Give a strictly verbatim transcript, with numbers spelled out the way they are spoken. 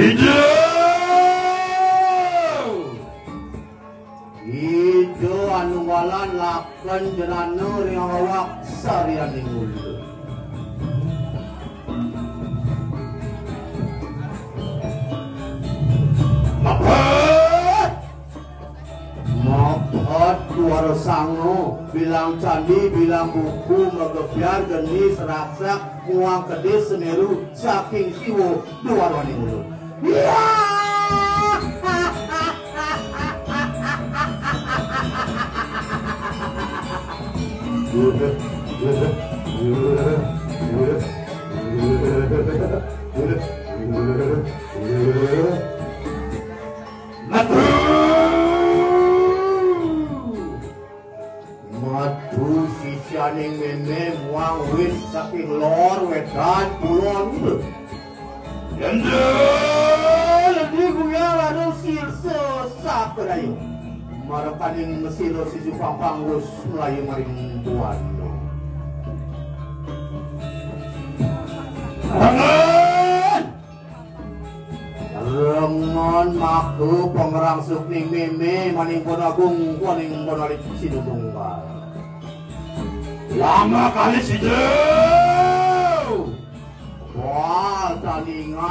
Ida! Ida anu ngalan laken jenana ring awak sarianing ula. Mepet! Mepet duara sanga, bilang candi, bilang buku, magebyar, genis, raksasa, muang kedis, semeru, saking siwa, duaraning ula. Ya! Metu! Metu sisianing mémé muang wit saking lor wétan kulon. Yén dadi guyang anu sirsa sakadaya. Marekaning masira sisi pangpanggus mlayu maring buana. Rengen! Rengen maka pangrangsukning mémé maning Panagung, maning Panalit Sinubungkal. Lama kali sida. Wah, taninga.